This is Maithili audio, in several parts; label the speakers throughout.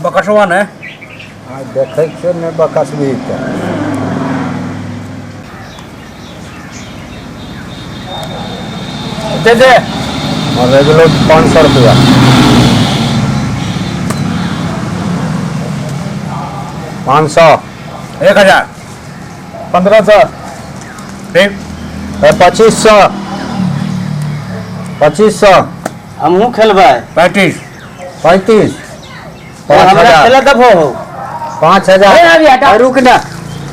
Speaker 1: बकसवा ने।
Speaker 2: आ देखै छियौ नहि बकसबही तऽ।
Speaker 3: दे दे।
Speaker 2: रहि गेलौ 500 रुपैआ। 500।
Speaker 1: 1000।
Speaker 3: 1500।
Speaker 1: ठीक।
Speaker 2: 2500। 2500।
Speaker 4: हमहूँ खेलबै।
Speaker 1: 35।
Speaker 2: 35।
Speaker 4: हमरा
Speaker 2: 5000।
Speaker 4: खेले देबहो हो।
Speaker 2: 5000।
Speaker 3: ए, अभी हटा।
Speaker 2: रुक ना।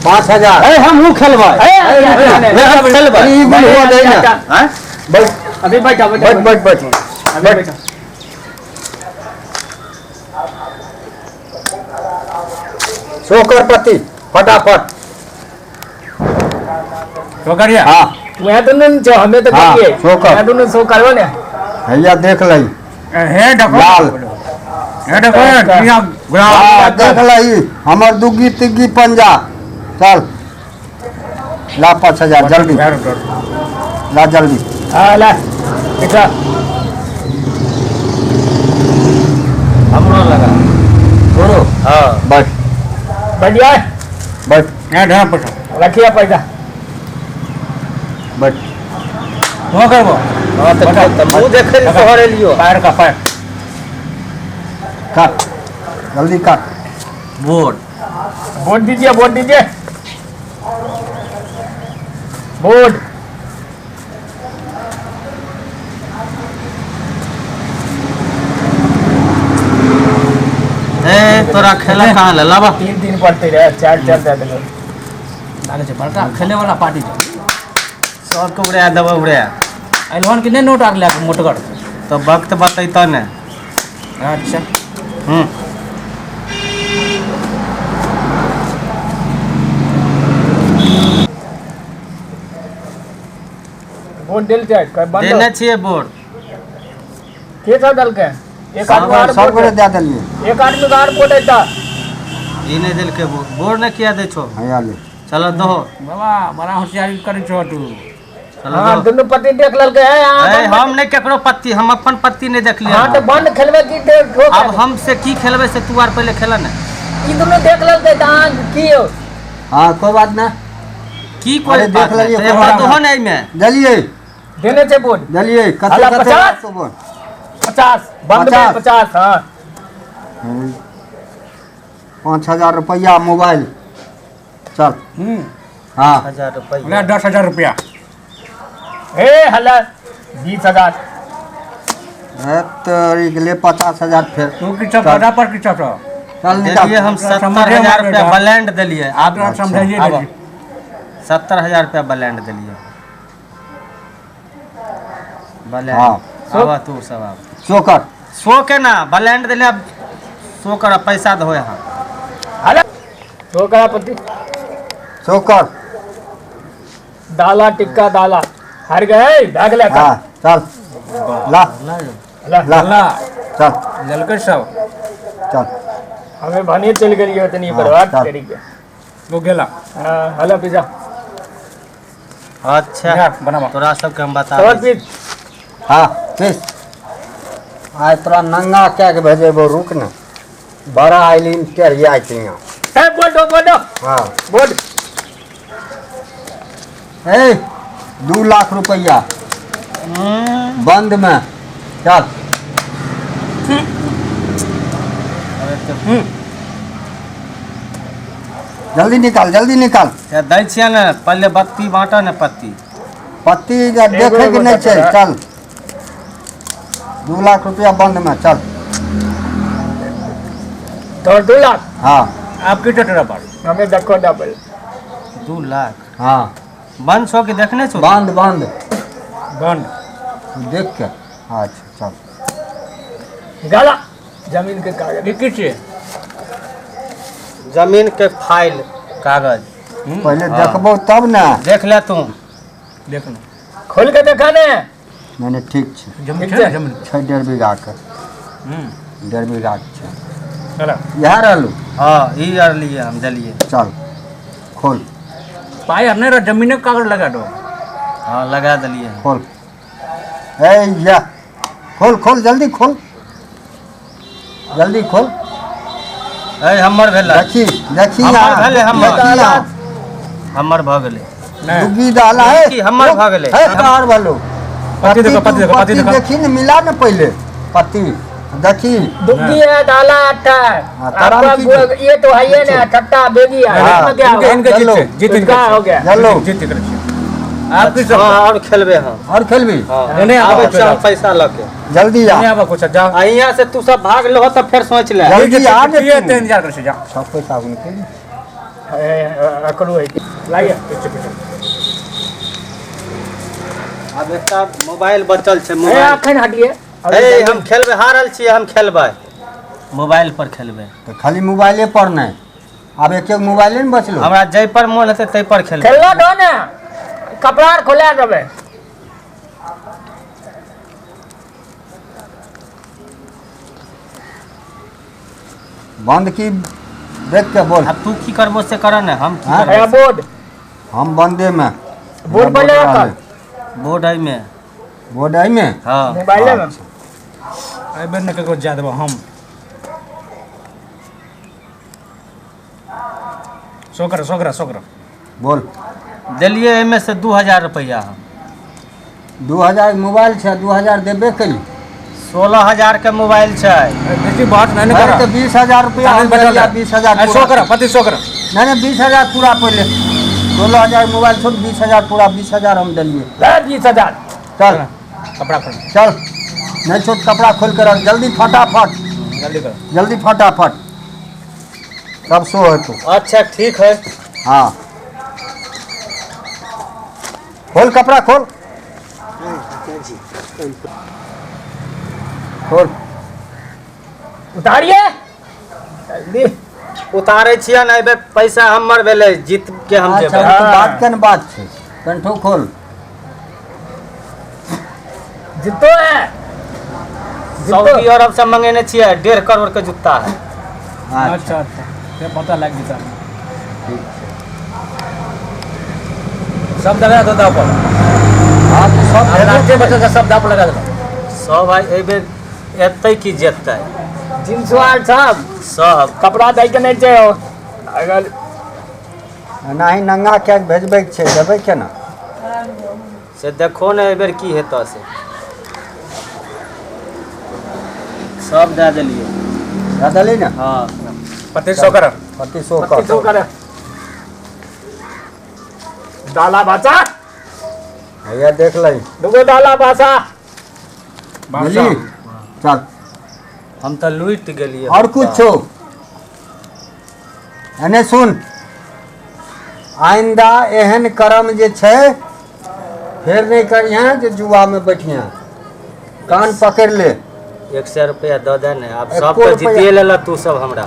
Speaker 2: 5000।
Speaker 4: ए, हमहूँ खेलबै।
Speaker 3: ए, अभी हटा ने।
Speaker 4: ए, हम खेलबै।
Speaker 2: ई गुल हुआ दे ना।
Speaker 3: हटा।
Speaker 4: आँय?
Speaker 2: बैठ।
Speaker 3: अभी बैठा बैठा।
Speaker 2: बैठ बैठ बैठ।
Speaker 3: अभी बैठा।
Speaker 2: सोकर पति फटाफट।
Speaker 1: ठोकरिया।
Speaker 2: हाँ।
Speaker 3: वहाँ तो नहीं छो, हमें तो
Speaker 2: हाँ,
Speaker 3: करिए।
Speaker 2: सो कर।
Speaker 3: यहाँ दोनों सो करबो ने।
Speaker 2: हैया देख लही।
Speaker 1: हे देखो।
Speaker 2: लाल।
Speaker 1: हे देखो, दुनिया गुलाब।
Speaker 2: हाँ, देख लही हमर दुग्गी तिग्गी पंजा। चल ला 5000 जल्दी। ला जल्दी।
Speaker 3: हाँ ला। इधर।
Speaker 4: हमरो लगा।
Speaker 2: बोलो।
Speaker 4: हाँ।
Speaker 2: बैठ।
Speaker 3: बैठ जाए।
Speaker 2: बैठ।
Speaker 1: यहाँ ढेर पैसा।
Speaker 3: रखिए पैसा।
Speaker 2: बैठ।
Speaker 1: वो करबो।
Speaker 4: हाँ, तो खेल, तो मुँह देखे ने तोहर एलियो।
Speaker 1: पैर का पैर।
Speaker 2: काट जल्दी काट।
Speaker 4: बोर्ड।
Speaker 3: बोर्ड दीजिए, बोर्ड दीजिए। बोर्ड।
Speaker 4: ए, तोरा खेला कहाँ ले लाबा?
Speaker 3: 3 3 पड़ते रहे, 4 4 दे देलो।
Speaker 1: लागे छै बड़का खेले वाला पार्टी छै।
Speaker 4: सबके उड़ा देबो उड़ा।
Speaker 1: अइलहन कि नहि नोट आर लए कऽ मोटगर?
Speaker 4: तो वक्त बतैतऽ ने।
Speaker 1: अच्छा।
Speaker 4: हम्म।
Speaker 3: बोर्ड देल जाए, कोई बंद
Speaker 4: देने छियै बोर्ड।
Speaker 3: के सब देलकै? एक आदमी आर
Speaker 2: सब
Speaker 3: बोर्ड
Speaker 2: गोरे दए देलियै।
Speaker 3: एक आदमी के आर बोर्ड ऐता।
Speaker 4: ई नहि देलकै बोर्ड। बोर्ड नहि किया दै छौ?
Speaker 2: हैया ले।
Speaker 4: चलो दहो।
Speaker 1: बाबा बड़ा होशियारी करै छौ तू।
Speaker 4: चलो
Speaker 3: हाँ,
Speaker 4: दहो।
Speaker 3: दुनू पत्ती देख लेलकै। हे, अहाँ
Speaker 4: ए,
Speaker 3: बंद
Speaker 4: हम नहि केकरो पत्ती, हम अपन पत्ती नहि देखलियै।
Speaker 3: हाँ, तऽ बंद खेलबै की ठोक
Speaker 4: अब हम से की खेलबै से तू आर पहिले खेल ने।
Speaker 3: ई दुनू देख लेलकै तऽ अहाँ की हो?
Speaker 2: हाँ, कोई बात नहीं।
Speaker 4: की कोई
Speaker 2: अरे, देख
Speaker 4: बात नहीं।
Speaker 2: लेलियै,
Speaker 4: तो एक
Speaker 2: कोई
Speaker 4: बार
Speaker 2: बात
Speaker 4: दहो
Speaker 2: नहीं।
Speaker 4: ने एहिमे।
Speaker 2: देलियै।
Speaker 3: देने छै बोर्ड।
Speaker 2: देलियै। कते
Speaker 3: हला,
Speaker 2: कते
Speaker 3: 50?
Speaker 2: लागतौ बोर्ड?
Speaker 3: 50। बंद में
Speaker 2: 50।
Speaker 3: 50, हाँ।
Speaker 2: 5000 रुपया मोबाइल। चल।
Speaker 1: हम्म।
Speaker 2: हाँ।
Speaker 4: 1000 रुपया।
Speaker 1: ले 10,000 रुपया।
Speaker 3: ए, हला, 20,000।
Speaker 2: ए, तोरी के लिए 50,000 फिर।
Speaker 1: तू की सब बड़ा पर की सब?
Speaker 2: चल निकाल।
Speaker 4: देलियै हम
Speaker 1: तोरा
Speaker 4: 70,000
Speaker 1: समझे
Speaker 4: रुपया
Speaker 1: मारे
Speaker 4: ब्लैंड देलियै। आब
Speaker 1: तोरा समझाइए
Speaker 4: आब
Speaker 1: देलियै।
Speaker 4: 70,000 रुपया ब्लैंड देलियै। ब्लैंड।
Speaker 2: हाँ।
Speaker 4: आब तू सब आब।
Speaker 2: सो कर।
Speaker 4: सो के ना, ब्लैंड देलियै, अब सो कर, अब पैसा दहो यहाँ।
Speaker 3: हला, सो कर पति।
Speaker 2: सो कर।
Speaker 3: दाला टिक्का दाला। हार गए, भाग ले।
Speaker 2: हाँ, चल। ला।
Speaker 3: ला।
Speaker 2: ला।
Speaker 1: ला।
Speaker 2: चल।
Speaker 1: ललके सब।
Speaker 2: चल।
Speaker 3: हमें भने चल गई हो तनी
Speaker 2: हाँ,
Speaker 3: बर्बाद
Speaker 2: चल।
Speaker 3: करी के।
Speaker 1: वो गेला।
Speaker 3: हाँ, हला पिज्जा।
Speaker 4: अच्छा।
Speaker 1: जा, बनावा।
Speaker 4: तोरा सबके हम बता
Speaker 3: सब
Speaker 4: दै
Speaker 3: पीस।
Speaker 2: हाँ, पीस। आइ तोरा नंगा कए के भेजेबो, रुक ने। बड़ा आइलिन टेरिया छै यहाँ।
Speaker 3: ए, बोर्ड दो, बोर्ड दो।
Speaker 2: हाँ।
Speaker 3: बोर्ड।
Speaker 2: ए, 2 लाख रुपया। बंद में। चल। जल्दी निकाल, जल्दी निकाल।
Speaker 4: या दै छियै ने, पहिले बत्ती बाँटऽ ने पत्ती।
Speaker 2: पत्ती जे
Speaker 3: एगो
Speaker 2: देखै के
Speaker 3: एगो
Speaker 2: नहि छै,
Speaker 3: देखै।
Speaker 2: चल। 2 लाख रुपया बंद में, चल।
Speaker 3: तो 2 लाख?
Speaker 2: हाँ।
Speaker 1: आप की तोरा पर?
Speaker 3: हमें देखो डबल।
Speaker 4: 2 लाख?
Speaker 2: हाँ।
Speaker 4: बंद छौ कि देखने छौ?
Speaker 2: बंद, बंद।
Speaker 1: बंद।
Speaker 2: देख के। अच्छा, चल।
Speaker 3: गाला जमीन के कागज।
Speaker 1: ई की छियै?
Speaker 4: जमीन के फाइल कागज।
Speaker 2: पहले
Speaker 4: हाँ।
Speaker 2: देखबो तब ने।
Speaker 4: देख ले तू।
Speaker 1: देख ले।
Speaker 3: खोल के देखा ने।
Speaker 2: नहीं, नहीं, ठीक छै।
Speaker 1: जमीन
Speaker 3: ठीक
Speaker 1: छै ने,
Speaker 3: छै।
Speaker 1: जमीन।
Speaker 2: छै 1.5 बीघा के।
Speaker 1: हम्म।
Speaker 2: 1.5 बीघा के छै।
Speaker 1: चल।
Speaker 2: इएह रहलू?
Speaker 4: हाँ, ई आर लिए हम देलियै।
Speaker 2: चल खोल।
Speaker 1: पाई आर नहि रह, जमीने के कागज लगा दो।
Speaker 4: हाँ, लगा देलियै।
Speaker 2: खोल। ए या खोल, खोल जल्दी खोल, जल्दी खोल।
Speaker 4: ए हमर भेलै।
Speaker 2: देखी देखी
Speaker 4: हमर
Speaker 2: यहाँ,
Speaker 4: भेलै, हमर।
Speaker 2: देखी यहाँ।
Speaker 4: हमर भऽ गेलै।
Speaker 1: नहीं।
Speaker 2: दुग्गी डाला है।
Speaker 4: की हमर भऽ गेलै।
Speaker 2: है तोहर भलो।
Speaker 1: पत्ती देखो, पत्ती देखो, पत्ती देखो।
Speaker 2: देखी ने, मिला ने पहले पत्ती देखी।
Speaker 3: दुग्गी है, डाला अट्ठा है।
Speaker 2: हाँ, तारा
Speaker 3: आपका
Speaker 2: की
Speaker 3: ये तो है ही ना, ठट्टा बेगी है।
Speaker 2: हाँ।
Speaker 3: इसमें क्या
Speaker 1: इनके
Speaker 3: होगा?
Speaker 1: इनके जीत
Speaker 2: चलो।
Speaker 1: से जीत इनके
Speaker 3: इसका हो गया।
Speaker 2: चलो।
Speaker 1: जीत इनके छी। आपकी सब
Speaker 4: हाँ और खेलबे हम।
Speaker 2: और खेलबी?
Speaker 4: हाँ।
Speaker 1: नहीं, नहीं,
Speaker 4: आबै
Speaker 1: आबो
Speaker 4: छी हम पैसा लऽ के।
Speaker 2: जल्दी आ।
Speaker 1: नहीं आबो कुछ, जाओ।
Speaker 4: आ यहाँ से तू सब भाग लो तऽ फेर सोच ले।
Speaker 2: जल्दी आ ने
Speaker 1: ये
Speaker 2: तू।
Speaker 1: ते इंतजार कर छी, जा।
Speaker 2: सब पैसा उनके।
Speaker 3: अकड़ू है लाइए।
Speaker 1: पीछे पीछे।
Speaker 4: आब एकटा मोबाइल बचल छै
Speaker 3: ए
Speaker 4: मोबाइल।
Speaker 3: अखन हटिए।
Speaker 4: ए हम खेलबै, हारल छियै, हम खेलबै मोबाइल पर खेलबै।
Speaker 2: तो खाली मोबाइले पर नहीं, आब एक एक मोबाइले ने बचलो।
Speaker 4: हमरा जै पर मोन हेतै तै पर खेलबै।
Speaker 3: खेललो दो ने, कपड़ा आर खोला देबै।
Speaker 2: बंद की देख के बोल।
Speaker 4: आब तू की करबो से कर ने, हम की
Speaker 2: हाँ?
Speaker 3: ए
Speaker 4: करबो।
Speaker 3: बोर्ड
Speaker 2: हम बंदे में।
Speaker 3: बोर्ड पर लगा कर।
Speaker 4: बोर्ड एहि में।
Speaker 2: बोर्ड एहि में?
Speaker 4: हाँ।
Speaker 3: मोबाइले में।
Speaker 1: एहि बेर ने ककरो जा देबो हम। सो कर, सो कर, सो कर।
Speaker 2: बोल।
Speaker 4: देलियै एहिमे से 2000 रुपैआ हम।
Speaker 2: 2000 मोबाइल छै, 2000 देबे केली।
Speaker 4: 16,000 के मोबाइल छै।
Speaker 1: बेसी बात नहीं ने
Speaker 2: अरे
Speaker 1: कर।
Speaker 2: तो 20,000 रुपया हम
Speaker 1: बचल
Speaker 2: देलियै,
Speaker 1: है।
Speaker 2: 20,000
Speaker 1: अरे सो
Speaker 2: पूरा।
Speaker 1: कर, पति सो कर।
Speaker 2: नहीं नहीं, 20,000 पूरा पहले। 16,000 मोबाइल छोड़, 20,000 पूरा, 20,000 हम देलियै।
Speaker 3: ले 20,000।
Speaker 2: चल
Speaker 1: कपड़ा खोल।
Speaker 2: चल, नहीं छोड़, कपड़ा खोल के रख जल्दी फटाफट।
Speaker 1: जल्दी कर।
Speaker 2: जल्दी फटाफट, तब सो है तू।
Speaker 4: अच्छा ठीक है।
Speaker 2: हाँ खोल कपड़ा खोल खोल।
Speaker 3: उतारिए जल्दी।
Speaker 4: उतारै छियै ने, एहि बेर पैसा हमर भेलै, जीत के हम
Speaker 2: अच्छा
Speaker 4: जेबै।
Speaker 2: ओ तऽ बात के ने बात छै, कंठो खोल।
Speaker 3: जितो है।
Speaker 4: सऊदी अरब से मंगेने छियै, 1.5 करोड़ के जूता है।
Speaker 2: अच्छा
Speaker 1: अच्छा अच्छा, से पता लग जेता।
Speaker 2: ठीक छै।
Speaker 1: सब लगा दो दाव पर।
Speaker 2: हाँ तो सब
Speaker 1: अब राष्ट्रीय बचत सब दाव पर लगा दो।
Speaker 4: सब भाई एहि बेर एतै की जेतै।
Speaker 3: जींस वाल सब
Speaker 4: सब
Speaker 3: कपड़ा दै के नहीं छै अगर
Speaker 2: एनाही नंगा के भेजबै के छै, देबै केना?
Speaker 4: से देखो ने एहि बेर की हेतौ से। सब दए देलियै।
Speaker 2: दए देली ने?
Speaker 4: हाँ।
Speaker 1: 2500 कर।
Speaker 2: 2500
Speaker 3: 2500
Speaker 2: कर।
Speaker 3: कर। डाला बाचा।
Speaker 2: भैया देख लही।
Speaker 3: दुगो डाला बाचा।
Speaker 2: बुझली? चल।
Speaker 4: हम तऽ लूटि गेलियै।
Speaker 2: और कुछ हो एने सुन, आइंदा एहन कर्म जे छै फेर नहीं करिहे जे जुआ में बैठिहे, कान पकड़ ले।
Speaker 4: 100 रुपया दऽ दे ने, आब
Speaker 2: एको
Speaker 4: सब तऽ
Speaker 2: रुपैआ।
Speaker 4: जीतिए लेलक तू सब हमरा।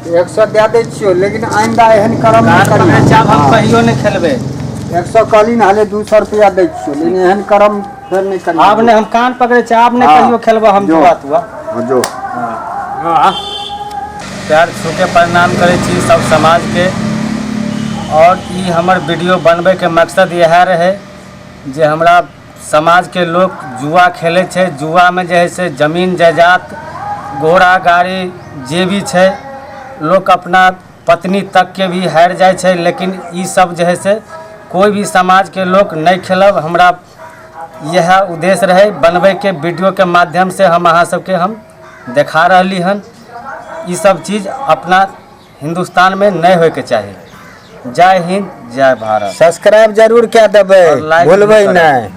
Speaker 2: 100 दए दै छियौ, लेकिन आइंदा एहन कर्म
Speaker 4: कान
Speaker 2: नहीं
Speaker 4: पकड़ै
Speaker 2: करिहे।
Speaker 4: छै, आब हम कहियो नहि खेलबै।
Speaker 2: 100 कहली ने, हाले 200 रुपया दै छियौ, लेकिन एहन कर्म फेर नहीं करिहे।
Speaker 4: आब नहि, हम कान पकड़ै छी, आब नहि
Speaker 2: हाँ।
Speaker 4: कहियो खेलबै हम
Speaker 2: जो।
Speaker 4: जुआ तुआ।
Speaker 2: हाँ, जो।
Speaker 3: हाँ।
Speaker 4: पैर छू के प्रणाम करै छी सब समाजके। और ई हमर वीडियो बनबैके मकसद इएह रहै जे हमरा समाजके लोक जुआ खेलै छै, जुआमे जे है से जमीन जायदाद घोड़ा गाड़ी जे भी छै, लोक अपना पत्नी तकके भी हारि जाइ छै, लेकिन ई सब जे है से कोइ भी समाजके लोक नहि खेलब। हमरा इएह उद्देश्य रहै बनबैके। वीडियोके माध्यम से हम अहाँ सबके हम देखा रहली हन ई सब चीज अपना हिन्दुस्तानमे नहि होइके चाही। जय हिंद, जय भारत।
Speaker 2: सब्सक्राइब जरूर कए देबै,
Speaker 4: और लाइक भी
Speaker 2: भूलबै
Speaker 4: करब।
Speaker 2: नहि।